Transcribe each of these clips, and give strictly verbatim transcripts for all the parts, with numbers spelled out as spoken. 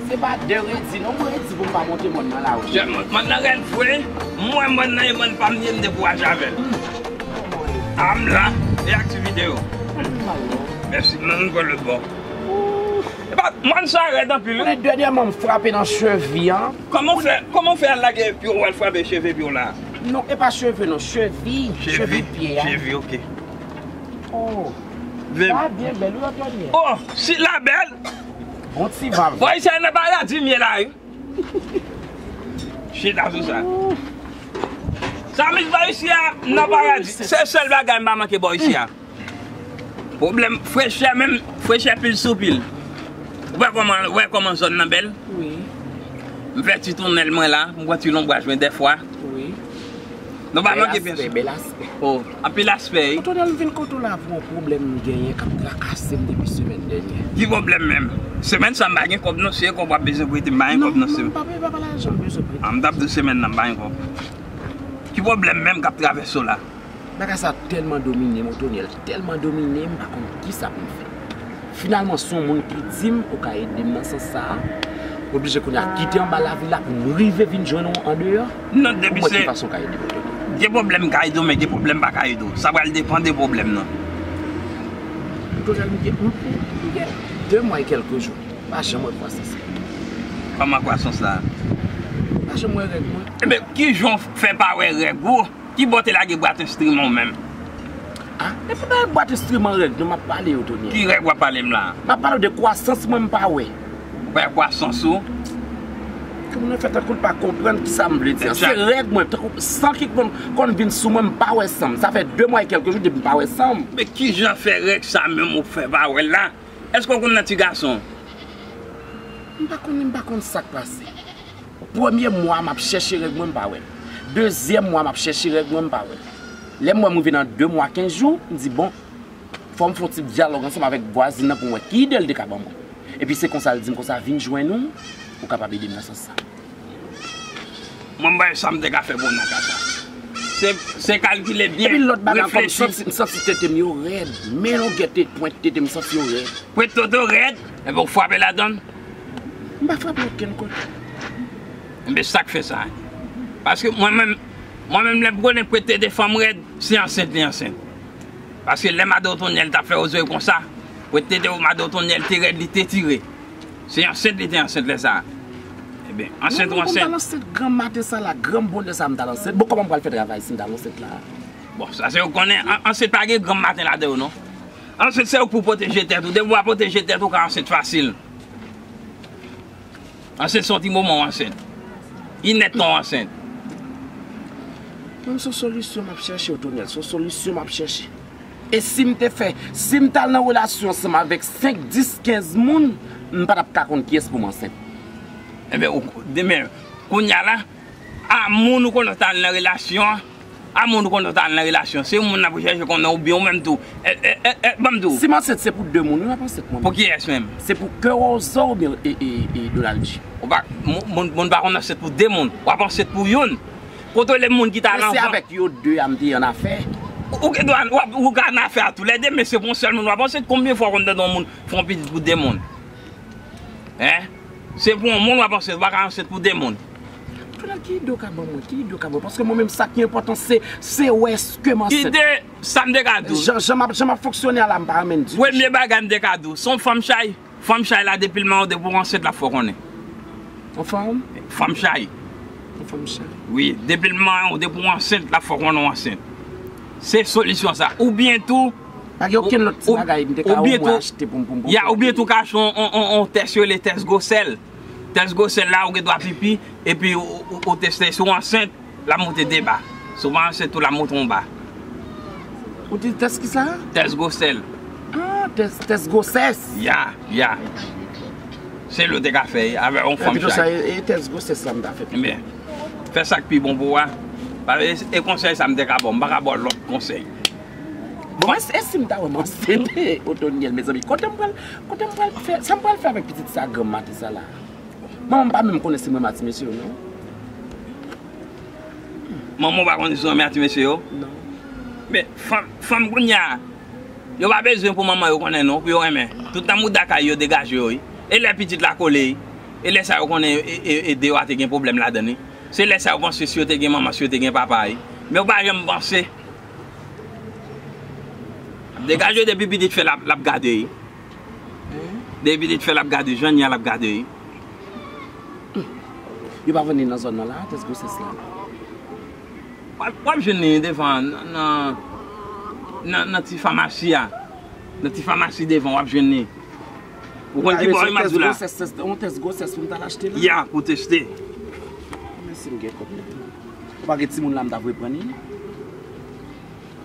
Se pa de redi non, mwen redi pou m pa monte mòn nan la wi. Mòn nan rèd vre, mwen mòn nan e mòn pa m ye, m dekouraje avè l. A m la, e aktivite yo. Mèsi, m ann pran lòt bò. E pa, mòn sa rèd anpil wi. Dènyèman m frape nan chevi an. Kòman w fè, kòman w fè al lage pye w al frape cheve pye w la? Non, e pa cheve non, chevi, chevi pye a. Chevi, ok. Oh. Sa byen bèl wi Antoine. Oh, si la bèl. Bon ti vav. Bò isi a nan paradi m ye la wi. Chita sou sa. Sa m pa isi a nan paradi. Se sèl bagay m pa manke bò isi a. Pwoblèm frechè menm, frechè pil sou pil. Ou wè kòman, wè kòman zòn nan bèl? Wi. M fè ti tonèl mwen la, m pran ti lonbraj mwen dèfwa. Wi. Nou pa manke byen sou. Bèl aspè. Oh, anpil aspè wi. Antonèl, m vin kote w la pou yon pwoblèm m genyen k ap trakase m depi semèn dènyè. Ki pwoblèm menm? Semèn sa m pa gen kòb non, se kòb w ap bezwen prete m, m pa gen kòb non semèn. Non, non, pa pale, pa pale lajan, m bezwen prete. A, m t ap di w semèn nan m pa gen kòb. Ki pwoblèm menm k ap travèse w la? Bagay sa tèlman domine m, Otonyèl, tèlman domine m, m pa konn kisa pou m fè. Finalman, se yon moun ki di m ou ka ede m nan sans sa a. M oblije kounye a kite anba lavil la pou m rive vin jwenn ou andeyò. Non, depi se. Pou m wè ki fason w ka ede m, Otonyèl. Gen pwoblèm m ka ede w, men gen pwoblèm m pa ka ede w. Sa pral depann de pwoblèm nan. Otonyèl, m gen, m, m gen de mwa e kèlke jou. M pa janm wè kwasans la. Kòman kwasans la? M pa janm wè règ mwen. Enben, ki jan w fè pa wè règ ou? Ki bò w te lage bwat enstriman w menm? A, e pa bagay bwat enstriman règ non m ap pale yo, Tony. Ki règ w ap pale m la? M ap pale w de kwasans mwen m pa wè. Ou pa wè kwasans ou? Ke moun nan fè tankou l pa konprann kisa m vle di an. Se règ mwen, tankou san ki konn, konn vin sou mwen, m pa wè san m. Sa fè de mwa e kèlke jou depi m pa wè san m. Men ki jan fè règ sa menm ou fè pa wè l la? Èske w konn nan ti gason? M pa konnen, m pa konn sa k pase. Premye mwa m ap chèche règ mwen, m pa wè l. Dezyèm mwa m ap chèche règ mwen, m pa wè l. Lè m wè m rive nan de mwa kenz jou, m di, bon, fò m fè yon ti dyalòg ansanm avèk vwazin nan pou m wè ki ide l te ka ban mwen. Epi se konsa l di m konsa, vin jwenn ou, ou kapab ede m nan sans sa. Mwen, m pa wè sa m te ka fè pou w nan ka sa. Se, se kalkile byen, reflechi. Epi lòt bagay ankò, m santi, m santi tete m yo rèd. Men longè te, pwent tete m, m santi yo rèd. Pwent toto rèd, enben w frape ladann. M pa frape okenn kote. Enben sa k fè sa. Paske mwen menm, mwen menm lè m konnen pwent tete fanm rèd, se ansent li ansent. Paske lè madan Otonyèl t ap fè ozòy konsa, pwent tete madan Otonyèl te rèd, li te tire. Se ansent li te ansent lè sa a. Ebyen, ansent ou ansent. Mwen, mwen, mwen t al ansent granm maten sa la, granm bonè sa a m t al ansent. Bon, kòman m pral fè travay si m t al ansent la? Bon, sa se ou konnen, an-, ansent pa gen granm maten ladan yo non. Ansent se ou pou pwoteje tèt ou. Depi w ap pwoteje tèt ou, ou ka ansent fasil. Ansent se yon ti moman w ansent. Inèdtan w ansent. Mwen, se yon solisyon m ap chèche, Otonyèl. Se yon solisyon m ap chèche. E si m te fè, si m t al nan relasyon ansanm avèk senk, dis, kenz moun, m pa t ap ka konn kiyès pou m ansent. Enben, ou, demen, kounye a la, a moun ou konn w t al nan relasyon an, a moun ou konn w t al nan relasyon, se moun nan pou chèche konnen oubyen ou menm tou. E, e, e, e, ban m di w. Si m ansent, se pou de moun, wi, m ap ansent mwen menm. Pou kiyès menm? Se pou Kewozo oubyen, e, e, e, Donald G. Ou pa, moun, moun, moun pa konn ansent pou de moun. W ap ansent pou youn. Kontwole moun ki t al anvan. Men se avèk yo de a m te annafè. Ou, ou gen dwa, w ap, ou ka annafè a toulède, men se pou yon sèl moun w ap ansent. Konbyen fwa w konn tande yon moun fè yon pitit pou de moun? Hein? Se pou yon moun w ap ansent, ou pa ka ansent pou de moun. Donald, ki ide w ka ban mwen? Ki ide w ka ban mwen? Paske mwen menm, sa ki enpòtan, se, se wè èske m ansent. Ide, sa m te ka di w. Jan, jan m ap, jan m ap fonksyone a la, m pa renmen l ditou. Premye bagay m te ka di w, se yon fanm chay. Fanm chay la, depi l mawon, depi w ansent, l ap fè w konnen. Yon fanm? Fanm chay. Yon fanm chay. Wi, depi l mawon, depi w ansent, l ap fè w konnen w ansent. Se solisyon sa. Oubyen tou, pa gen okenn lòt ti bagay m te ka omwen achte pou m, pou m, pou m. Ya, oubyen tou ka achte yon, yon, yon, yon tès yo rele tès gwosè. Tès gwosè la, ou gen dwa pipi, epi ou, ou, ou teste si w ansent, l ap moute de ba. Si w pa ansent tou, l ap moute yon ba. Ou di tès kisa? Tès gwosè. Ah, tès, tès gwosès. Ya, ya. Se li w te ka fè avè yon fanm chay. Pito sa, e, e tès gwosès la m ta fè pito. Ebyen, fè sa k pi bon pou ou a. Paske e, e konsèy sa m te ka ba w, m pa ka ba w lòt konsèy. Bon, e, e si m ta wè m ansent, Otonyèl, mezanmi, kote m pral, kote m pral fè, sa m pral fè avèk pitit sa granm maten sa la? Manman m pa menm konnen si mwen ma ti mesye yo, non. Manman w pa konnen si w renmen a ti mesye yo? Non. Men, fanm, fanm kounye a, yo pa bezwen pou manman yo konnen non, pou yo renmen. Tout nan mouda kay yo degaje yo, wi. E lè pitit la kole, wi. E lè sa yo konnen e, e, e deyò a te gen pwoblèm ladan li. Se lè sa yo panse si yo te gen manman, si yo te gen papa, wi. Men yo pa janm panse. Degaje depi pitit fè l ap, l ap gade, wi. Depi pitit fè l ap gade, jan n ye a l ap gade, wi. Yo pa vann li nan zòn nan la, tès gwosès la. W ap, w ap jwenn li devan nan, nan, nan, nan ti famasi a. Nan ti famasi devan, w ap jwenn li. Ou konn ki bò wi m ap di w la? Yon tès gwosès pou m t al achte la. Ya, pou teste. Men si m gen kòb la. Ou pa gen timoun la m ta voye pran li?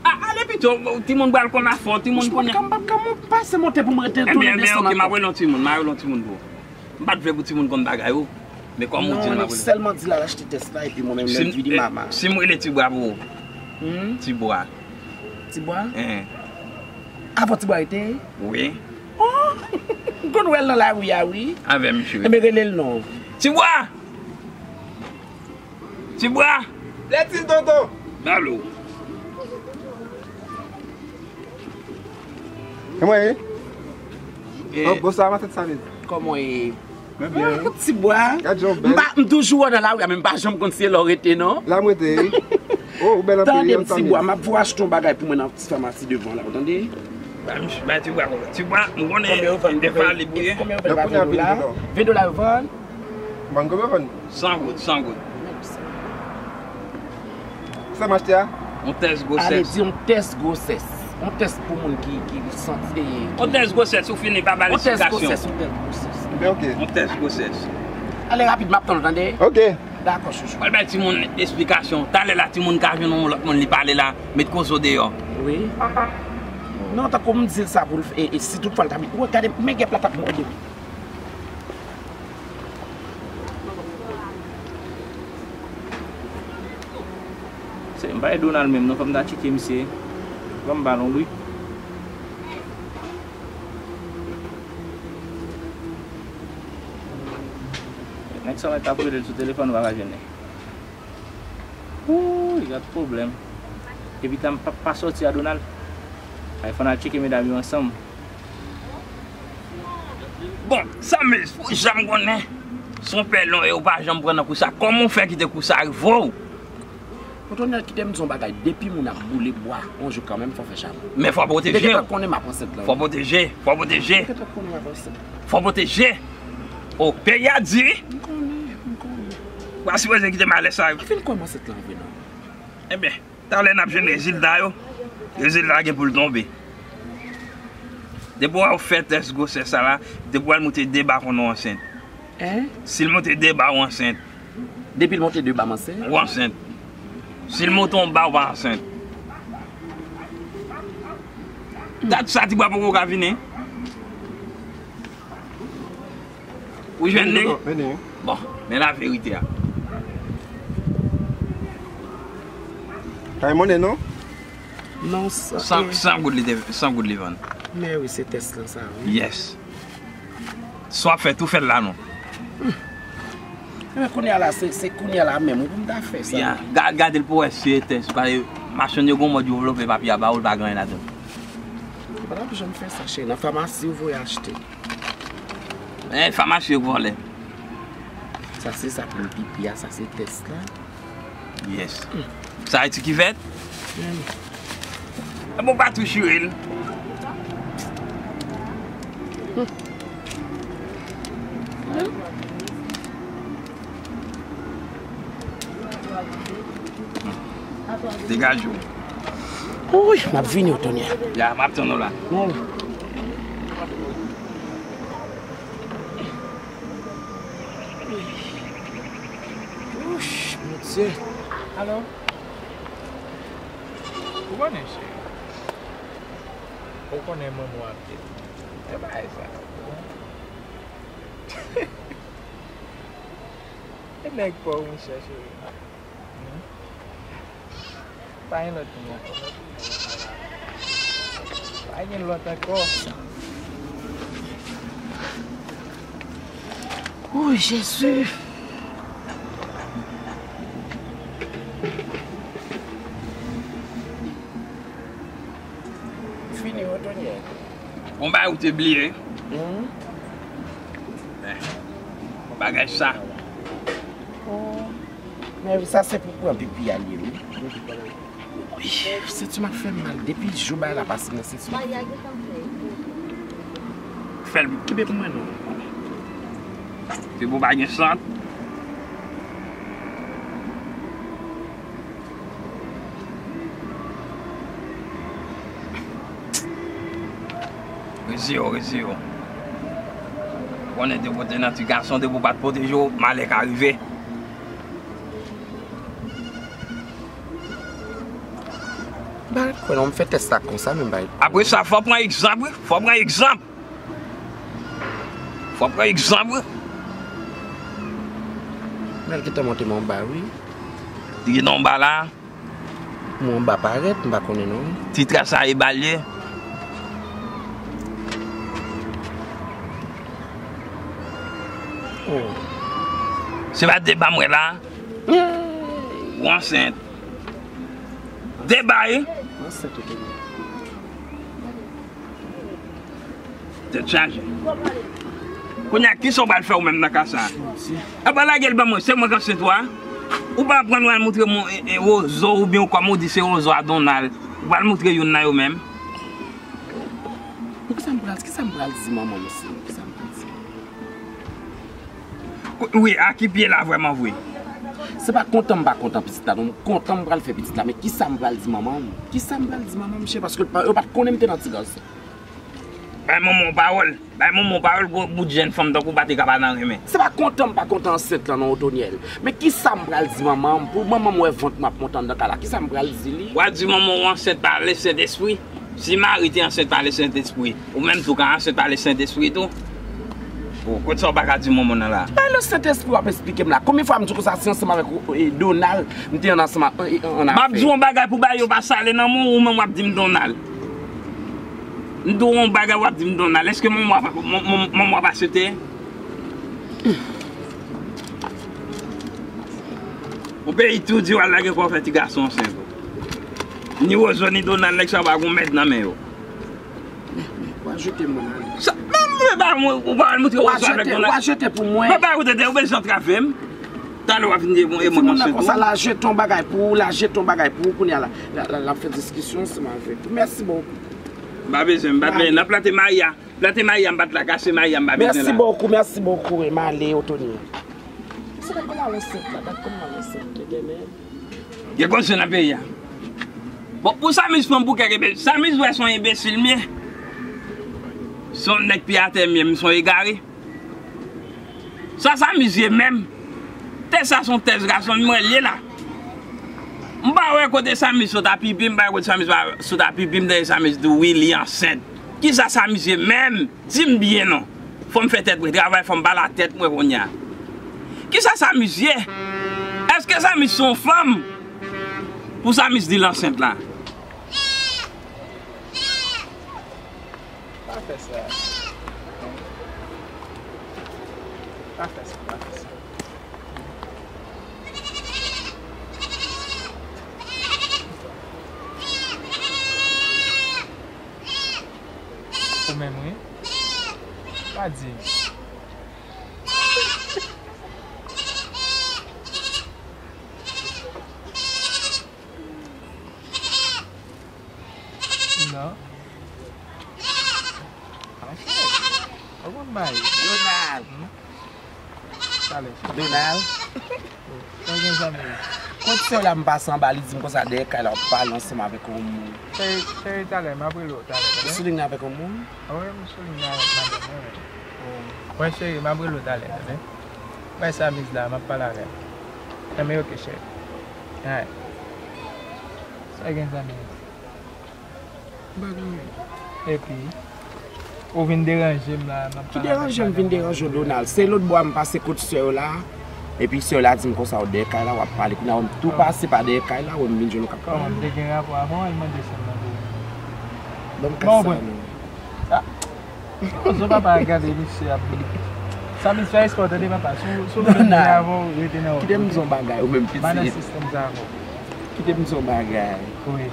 A, ale pito, timoun pral konn afè w, timoun konnen. M p ap ka pase monte pou m rete tounen desann ankò. Ebyen, ok, m ap rele yon timoun, m a rele yon timoun pou ou. M pa t vle pou timoun konn bagay ou. Men kòm ou di l, m ap rele. Non, sèlman di l al achte tès la epi mwen menm lè m vini m a. Si m rele Tibwa pou ou. Tibwa. Tibwa? Avè w Tibwa rete? Wi. Oh! M konn wè l nan lari a wi. Avè misye. Ebyen rele l non. Tibwa! Tibwa! Lèt tonton! Balo. Kòman ye? Bonswa matant Samiz. Kòman ye? Mwen byen. Tibwa. Gad jan w bèl. M pa, m toujou wè w nan lari a, men m pa janm konn si e la w rete non. La m rete wi. Oh, ou bèl anpil wi Samiz. Tande m Tibwa, m ap voye achte yon bagay pou mwen nan ti famasi devan la, ou tande? Bay misye, bay Tibwa konsa. Tibwa, m konnen defwa li pou ye. Konbyen yo vann? Konbyen yo vann? Ven dola yo vann? Ban konbyen yo vann? San goud, san goud. Sa m achte a? Yon tès gwosès. Ale di yon tès gwosès. Yon tès pou moun ki, ki santi. Yon tès gwosès, ou fini, pa ba l eksplikasyon. Yon tès gwosès, yon tès gwosès. Ebyen, oke. Yon tès gwosès. Ale rapid, m ap tann ou, tande? Oke. Dakò, chouchou. Pral bay timoun esplikasyon. Talè la, timoun ka jwenn yon lòt moun li pale la, met koze w deyò. Wi. Non, tankou m di l sa pou l, e, e si tout fwa l ta vin. Ou wè, gade, men gèp la t ap mòde. Se, m pa e Donald menm non, fò m ta tcheke misye. Ban m balon wi. Nèg sa mwen t ap rele l sou telefòn, m pa ka jwenn li. Wouy, gad pwoblèm. Epi tan m p ap pa sòti a Donald. Ay fò n al tcheke medam yo ansanm. Bon, Samiz, pou jan m konnen, se yon pè lon e ou pa janm pran nan kou sa. Kòman w fè kite kou sa rive w? Antonèl, kite m di w yon bagay, depi moun ap boule bwa, yon jou kanmenm fò fè chabon. Men fò pwoteje w. Depi lè w konnen m ap ansent lan. Fò pwoteje, fò pwoteje. Depi lè w konnen m ap ansent. Fò pwoteje. O, peyi a di wi. M konnen, m konnen. Ou pa sipoze kite malè sa. Afè l kòmanse t lan vre non. Ebyen, talè n ap jwenn rezilta yo. Rezilta gen pou l tonbe. Depi w fè tès gwosès sa la, depi w al moute de ba konnen w ansent. Hein? Si l monte de ba, ou ansent. Depi l monte de ba, m ansent? Ou ansent. Si l monte yon ba, ou pa ansent. Dat sa ti bwa poko ka vini. Ou jwenn li? Bon, men laverite a. Kay monnen non? Non, sa. San, san goud li te, san goud li vann. Men wi, se tès lan sa, wi. Yes. Sa w ap fè, tou fè l la non. Ebyen kounye a la, se, se kounye a la menm wi pou m ta fè sa. Ya, ga, gade l pou w wè si e tès, paske machann yo gon mòd yo vlope papye a ba ou, l pa gen anyen ladan l. Li pa t ap janm fè sa, cheri. Nan famasi ou voye achte. Men famasi yo k vòlè. Sa se sa pou m pipi a, sa se tès la. Yes. Sa e ti kivèt? Ebyen ou pa tou chire l. Degaje w. Wouy, m ap vini w Tony. Ya, m ap tann ou la. Wouch, Bondye. Alo? Ou konnen cheri. Ou konnen mwen mwen ap te. Se bagay sa. E nèg pa w monchè cheri. Pa gen lòt moun ankò. Pa gen lòt ankò. Wouy Jezi. Fini wi Tony. Gon bagay ou te bliye. Wi. Eh. Bagay sa. Oh. Men sa se pou pran pipi a li ye, wi. Wi, senti m ap fè m mal depi jou bagay la pase nan senti m ap fè m. Fè l kenbe pou mwen non. Se pou pa gen sant. Rezi yo, rezi yo. Konnen depi w te nan ti gason, depi w pa t pwoteje w, malè ka rive. M pa ret kwè non, m fè tès la konsa menm bay. Apre sa, fò pran egzanp, wi. Fò pran egzanp. Fò pran egzanp, wi. Men l gentan monte m anba, wi. Li gentan anba la. Mwen anba parèt, m pa konnen non. Ti tras a e ba l ye. Oh. Se pa de ba m wè la. Ou ansent. De ba, wi. Ansent, ok. Tèt chaje. Kounye a, kisa w pral fè ou menm nan ka sa a? Apa lage l ban mwen, se mwen k ansent ou a. Ou pa aprann w al moutre moun, e, e, wozo oubyen w kòm ou di se wozo a Donald. Ou pral moutre youn nan yo menm. Bon, kisa m pral, kisa m pral di manman m, mesye? Kisa m pral di? Wi, a ki pye la vrèman vre? Se pa kontan m pa kontan pitit la, non, m kontan m pral fè pitit la, men kisa m pral di manman m? Kisa m pral di manman m, chè, paske l pa, yo pa t konnen m te nan ti gason. Bay manman w pawòl, bay manman w pawòl, gwo bout jèn fanm tankou w pa te ka pa nan renmen. Se pa kontan m pa kontan ansent lan, non, Otonyèl. Men kisa m pral di manman m pou manman m wè vant m ap monte anndan kay la? Kisa m pral di li? W a di manman w ansent pa Lesentespri. Si Mari te ansent pa Lesentespri, ou menm tou ka ansent pa Lesentespri tou. Bon, kot sa w pa ka di manman w nan la? Pa Lesentespri w ap esplike m la. Konbyen fwa m di w konsa se ansanm avèk, e, Donald m te ann ansanm a, e, ann afè? M ap di w yon bagay pou bagay yo pa sale nan men w, ou menm w ap di m Donald. M di w yon bagay w ap di m Donald. Èske manman w ap, manman, manman w ap aksepte? Yon peyi tou di w al lage kò w fè ti gason ansent. Ni Wozo ni Donald, nèg sa yo pa gon mèd nan men yo. Men, men, w a jete mwen ale. Sa, men, men, ba mwen, ou pa al moutre Wozo avèk Donald. W a jete pou mwen. Men ba ou tete, ou bezwen antrave m. Talè w ap vin di mwen, e mwen k ansent ou. Konsa la jete yon bagay pou ou, la jete yon bagay pou ou, kounye a la, la, la, l ap fè diskisyon ansanm avèk ou. Mèsi bokou. M pa bezwen, m pa bezwen. N ap plante mayi a. Plante mayi a, m pa t la, kase mayi a, m pa bezwen la. Mèsi bokou, mèsi bokou, e m ale, Otonyèl. Se gad kòman l ansent la, gad kòman l ansent, tete, men. Gen konsyans nan peyi a. Bon, pou Samiz pran bouke, Samiz wè se yon enbesil m ye. Se yon nèg pye atè m ye, m se yon egare. Sa Samiz ye menm? Tèz sa se yon tèz gason, mwen l ye la. M pa wè kote Samiz sot a pipi, m pa wè kote Samiz pa sot a pipi, m tande Samiz di wi, li ansent. Kisa Samiz ye menm? Di m byen non. Fò m fè tèt mwen travay, fò m pale a tèt mwen kounye a. Kisa Samiz ye? Èske Samiz se yon fanm pou Samiz di l ansent la? Pa fè sa. Pa fè sa, pa fè sa. Ou menm wi. Pa di. Non. Mache. Ou konn bay. Donald. Hmm? Talè. Donald. Sa gen zanmi. Kot sè w la m pase anba, li di m konsa dèyè kay la w ap pale ansanm avèk yon moun. Cheri, cheri, talè, m ap rele w talè, tande? Ou sou liy nan avèk yon moun? Wi, m sou liy nan avèk madanm mwen, wi. Wi, cheri, m ap rele w talè, tande? Bay Samiz la, m ap pale avè l. Enben, oke, cheri. Alright. Sa gen zanmi? M pa gen anyen. Epi, ou vin deranje m la, m ap pale avèk madanm mwen. Ki deranje m vin deranje w, Donald? Se lòt bò a m pase kot sè w la. Epi sè w la di m konsa w dèyè kay la, w ap pale. Kounye a, wè m tou pase pa dèyè kay la, wè m vin jwenn ou k ap pale. Kòman m te gen rapò avè w, al mande sè m nan pou ou. Ban m kat sa non. Ah. Wozo papa a gade misye ap vini. Samiz fè espò tande papa. Si w, si w vle m vini avè w, rete nan wout. Kite m di yon bagay, ou menm pitit. Pa nan sistèm sa ankò. Kite m di yon bagay. Wi.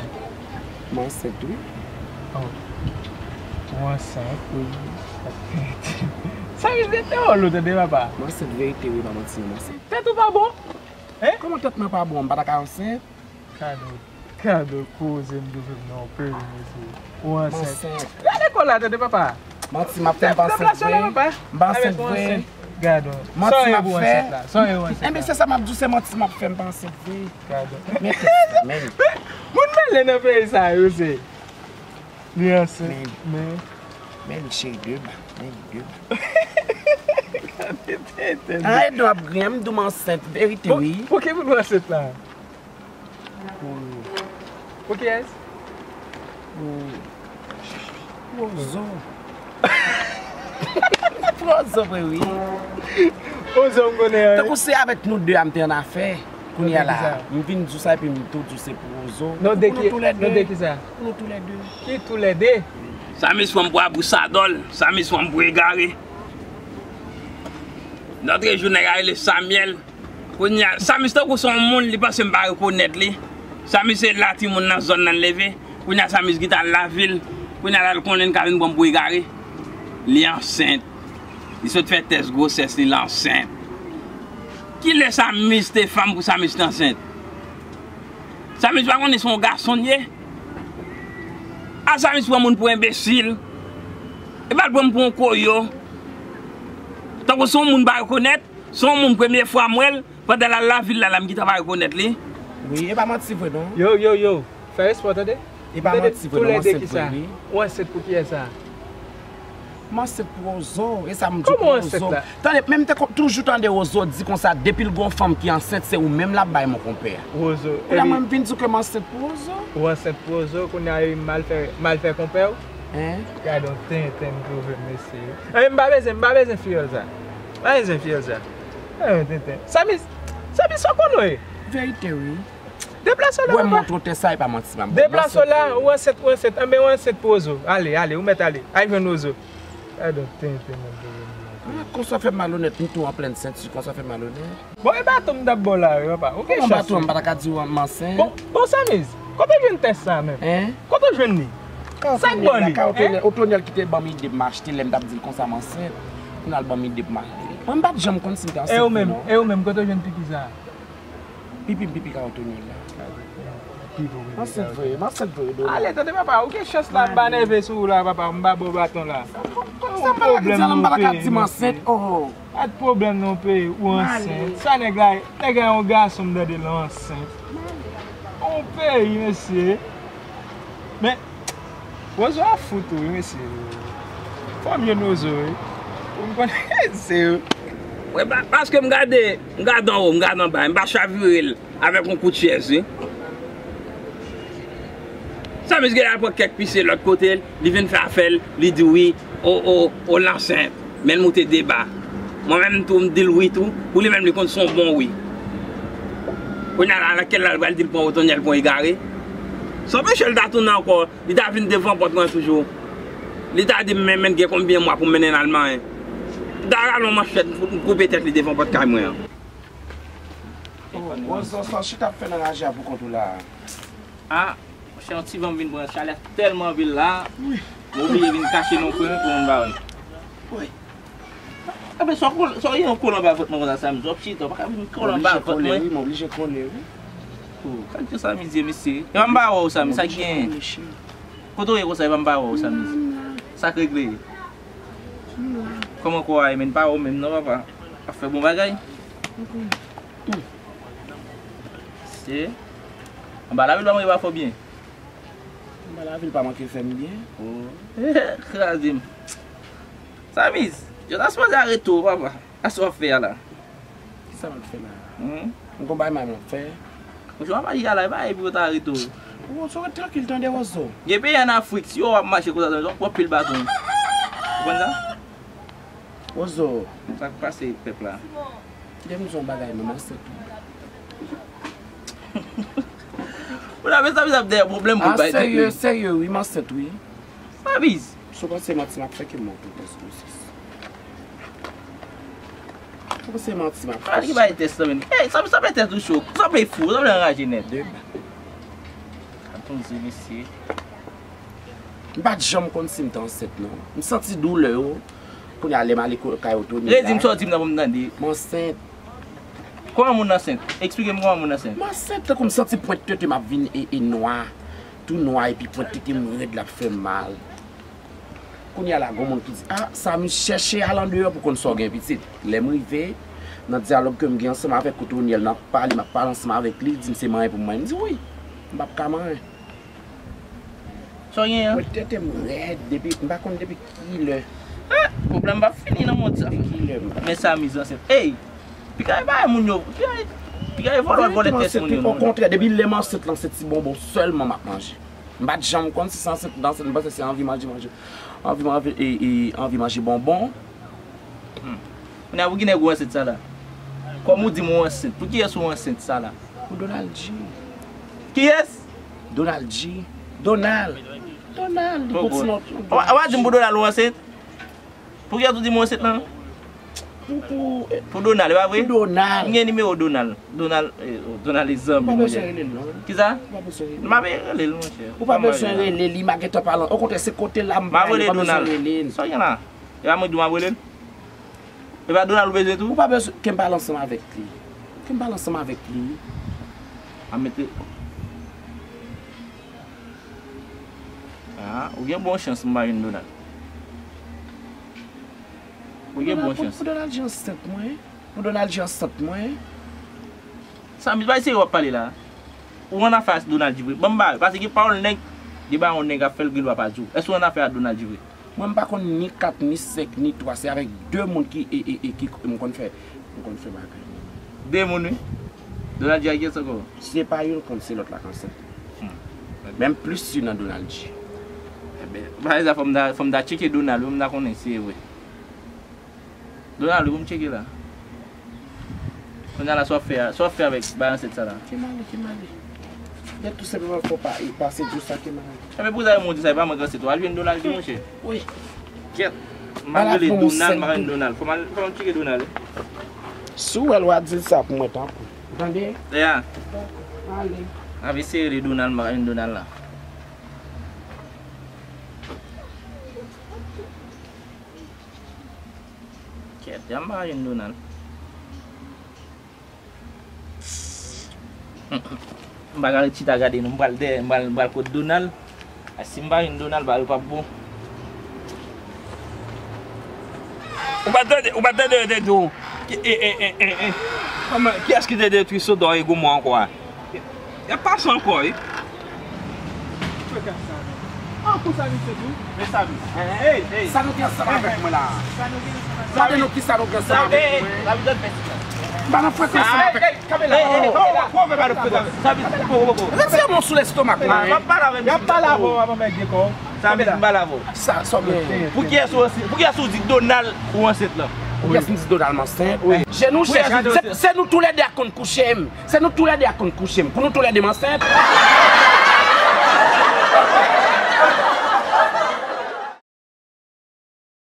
M ansent wi. Oh. Ou ansent? Wi. Sa Li te wòl ou tande papa. M ansent verite wi, pa manti, m ansent. Tèt ou pa bon? Hein? Kòman tèt mwen pa bon? M pa ta ka ansent? Kado, kado koze m di w fè m nan yon peyi, mesye. Ou ansent. Gade kò la, tande papa. Manti m ap fè, m pa ansent vre. M pa ansent vre. Gado. Manti m ap fè. Enben, se sa m ap di w, se manti m ap fè, m pa ansent vre. Gado. Men tèt, men. Moun mele nan peyi sa yo, se. Li ansent, men. Men li cheri de ba, men li de ba. Gade tenten. Ay, do ap griyen, m di w m ansent, verite wi. Pou ki moun ou ansent la? Pou kiyès? Pou Ozo. Pou Ozo vre wi. Ozo m konnen an. Tankou se avèk nou de a m te annafè. Kounye a la, m vin di w sa epi m tou di w se pou Ozo. Non de ki, non de ki sa? Pou nou toulède. Ki toulède? Samis pran m pou abousadòl, Samis pran m pou egare. Lòt jou nèg la rele Samyèl. Kounye a, Samis tankou se yon moun, li panse m pa rekonèt li. Samis se la timoun nan zòn nan leve. Kounye a Samis gentan al lavil. Kounye a la l konnen l ka vin pran m pou egare. Li ansent. Li sot fè tès gwosès li, l ansent. Kilè Samis te fanm pou Samis te ansent? Samis pa konnen se yon gason l ye? A Samis pran moun pou enbesil. Epa l pran m pou yon koyo. Tankou se yon moun m pa rekonèt, se yon moun premye fwa m wè l, pandan l al lavil la, la m gentan pa rekonèt li. Wi, e pa manti vre non. Yo, yo, yo, fè respè w tande. E pa manti vre non, m ansent vre wi. Ou ansent pou kiyès sa? M ansent pou Ozo, e sa m di w pou Ozo. Tande, men m te toujou tande Ozo di konsa, depi l gon fanm ki ansent, se ou menm l ap bay mon konpè. Kounye a mwen m vin di w ke m ansent pou Ozo. Ou ansent pou Ozo, kounye a m al fè, m al fè konpè w? Hein? Gade yon tenten m twouve m mesye. Enben m pa bezwen, m pa bezwen fiyòl sa. M pa bezwen fiyòl sa. Gade yon tenten. Samis, Samis sa w konn ou ye? Verite wi. Deplase w la papa. Wè m montre w tè sa e pa manti m ap bay. Deplase w la, ou ansent, ou ansent. Enben ou ansent pou Ozo. Ale, ale, ou mèt ale. Al jwenn Ozo. Gade yon tenten moun twouve m. Ah, konsa fè malonèt, m tou an plenn senti, konsa fè malonèt. Bon, e baton m t ap ba w la wi papa. Ou gen chans wi. Kòman baton an, m pa ta ka di w m ansent? Bon, bon Samis, kote w jwenn tès sa menm? Hein? Kote w jwenn li? Sa k ba w li? Hein? Otonyèl ki te ban m ide m achte lè m t ap di l konsa m ansent. Kounye a l ban m ide pou m achte. Mwen m pa t janm konn si m te ansent vre non. E ou menm, e ou menm, kote w jwenn pipi sa? Pipi m pipi ka Otonyèl la. M ansent vre, m ansent vre Dona. Ale, tande papa, ou gen chans la, m pa nève sou ou la papa, m pa ba w baton la. Sa m pa ta ka di, m pa ta ka di m ansent, oh. Pa t pwoblèm non peyi, ou ansent. Sa nèg la, nèg la yon gason m tande l ansent. Yon peyi, mesye. Men, Wozo a fou tou wi, mesye. Fò m jwenn Wozo wi. Pou m konnen se yo. Mwen pa, paske m gade, m gade anwo, m gade anba, m pa chavire l avèk yon kout chèz wi. Sa misye al pran kèk pise lòt kote, li vin fè afè l, li di wi, o, o, o, l ansent. Men l moute deba. Mwen menm tou, m di l wi tou, pou li menm li konn se yon bon wi. Kounye a la, lakèl la l pral di l pran Otonyèl pou yon egare. Sa anpeche l ta tounen ankò, li ta vin devan pòt mwen toujou. Li ta di m, men, men gen konbyen mwa pou m mennen l al manyen. M ta rale yon manchèt, m koupe tèt li devan pòt kay mwen an. Wozo, sa w chita ap fè nan raje a poukont ou la a? Ah, monchè, yon ti van m vin pran, chalè tèlman anpil la, m oblije vin kache nan yon kwen pou moun pa wè m. Wi. Enben, sa w kole, sa w ye yon kole anba vant mwen konsa, Samy? W ap chita, w pa ka vin kole anba vant mwen. M oblije kole, wi, m oblije kole, wi. Oh, gad jan Samy ye, mesye. Epa m pa wè w, Samy, sa k genyen? Kote w ye konsa, epa m pa wè w, Samy? Sa k regle? Kòman kò a ye, men pa wè w menm non, papa. Ap fè bon bagay. Se anba lavil pa manke pa fò byen. Anba lavil pa manke fè m byen. Oh. Kraze m. Samy, yo ta sipoze arete w, papa. Sa w ap fè a la? Kisa m ap fè la? Hmm? M gon bagay mal m ap fè. Monchè, w ap aji a la, e pa epi yo ta arete w. Wozo, ret trankil tande, Wozo. Gen peyi ann Afrik, si yo w ap mache konsa, w ap pran pil baton. Ou konn sa? Wozo. Sa k pase pèp la? Depi m di w yon bagay, non, m ansent wi. Ou la, men sa, sa dèyè pwoblèm pou l bay tèt li. Ah, serye, serye, wi, m ansent wi. Samy. Si w panse manti m ap fè, ke m montre w tès gwosès. Si w panse manti m ap fè. Ki bay tès la, men. Ey, Samy, sa fè tèt ou cho. Sa fè fou, sa fè anraje nèt. De ba. Atann, mesye. M pa t janm konn si m te ansent, non. M santi doulè yo. Kounye a lè m ale ko- kay Otoni la. Redi m sa w di m nan pou m tande. M ansent. Kòman moun ansent? Eksplike m kòman moun ansent. M ansent tankou m santi pwent tete m ap vin e, e nwa. Tou nwa epi pwent tete m rèd l ap fè m mal. Kounye a la gon moun ki di, "Ah, Samy, chèche al andeyò pou konn sa w gen pitit." Lè m rive, nan dyalòg ke m gen ansanm avèk Otonièl, n ap pale, m ap pale ansanm avèk li, li di m se manyen pou m manyen. M di, "Wi, m p ap ka manyen." Sa w gen an? Mwen tete m rèd depi, m pa konn depi kilè. Ah, pwoblèm p ap fini nan mond sa. Depi kilè m pa. Men Samy ansent. Ey! Piga e bay moun yo. Piga e, piga e vòlò, vòlè tèt moun yo. Okontrè, depi lè m ansent lan, se ti bonbon sèlman m ap manje. M pa t janm konn si se ansent, ansent, m panse se anvi manje, manje. Anvi, anvi, e, e, anvi manje bonbon. Hmm. Kounye a pou ki nèg ou ansent sa la? Kòm ou di m ou ansent, pou kiyès ou ansent sa la? Pou Donald G. Kiyès? Donald G. Donald. Donald, li poko. Ou pa di m pou Donald ou ansent? Pou kiyès ou di m ou ansent lan? Pou, pou, eh, pou Donald, e pa vre? Pou Donald. M gen nimewo Donald. Donald, eh, oh, Donald e zanmi m, monchè. Ou pa bezwen rele l, non. Kisa? Ou pa bezwen rele l. M ap rele l, monchè. Ou pa bezwen rele li, m a gentan pale. Okontrè, se kote la m pale, ou pa bezwen rele l. Sa w gen la? E pa mwen ki di w m ap rele l? E pa Donald ou bezwen tou? Ou pa bezwen, ke m pale ansanm avèk li. Ke m pale ansanm avèk li. A mete. Ah, ou gen bon chans m pa jwenn Donald. Ou gen bon chans. Pou Donald G ansent mwen. Pou Donald G ansent mwen. Samy, bay serye w ap pale la. Ou annafè ak Donald G vre? Ban m ba, paske gen pawòl nèg, gen pawòl nèg ap fè l gen dwa pa di w. Èske ou annafè ak Donald G vre? Mwen m pa konn ni kat, ni senk, ni twa. Se avèk de moun ki, e, e, e, ki m konn fè, m konn fè bagay. De moun, wi. Donald G ak kiyès ankò? Se pa youn konn, se lòt la k ansent. Hmm. Menm plis si nan Donald G. Enben, bagay sa fò m ta, fò m ta tcheke Donald, wi, m ta konnen si e vre. Donald, wi, pou m tcheke la. Kounye a la, sa w ap fè a? Sa w ap fè avèk bagay ansent sa la? Ke m ale, ke m ale. Lè tou senpleman fò pa, e, pase di w sa ke m ale. Enben, pou sa, moun di sa, e pa mwen k ansent ou. Al jwenn Donald G, monchè. Wi. Kèt. M ap rele Donald, m pa jwenn Donald. Fò m al, fò m al tcheke Donald. Si w wè l, w a di l sa pou mwen, tanpri. Ou tande? Ya. Ale. M ap eseye rele Donald, m pa jwenn Donald la. Kèt, ya m pa jwenn Donald. M pa ka ret chita gade non, m pral dèyè, m pral, m pral kot Donald. A si m pa jwenn Donald, bagay yo p ap bon. Ou pa tande, ou pa tande yo te di w, ki, e, e, e, e, e. Kòman, kiyès ki te detwi Sodòm e Gomò ankò a? Y ap pase ankò, wi. An, konsa misye tou. Men sa, hey, hey. Sa nou gen ansanm avèk mwen la? Gade nou kisa nou gen ansanm avèk mwen. M pa nan frekans ansanm avèk. Kanpe la. Hey, hey, kanpe la. Retire men w sou lestomak mwen. Y ap pale avè m. Y ap pale avè w avan m règle kò w. Sa vle di m pale avè w. Sa, sa w gen. Pou kiyès ou ansent? Pou kiyès ou di Donald ou ansent lan? Pou kiyès m di Donald m ansent? Wi. Je nou chèche. Se, se nou toulède a konn kouche m. Se nou toulède a konn kouche m. Pou nou toulède m ansent.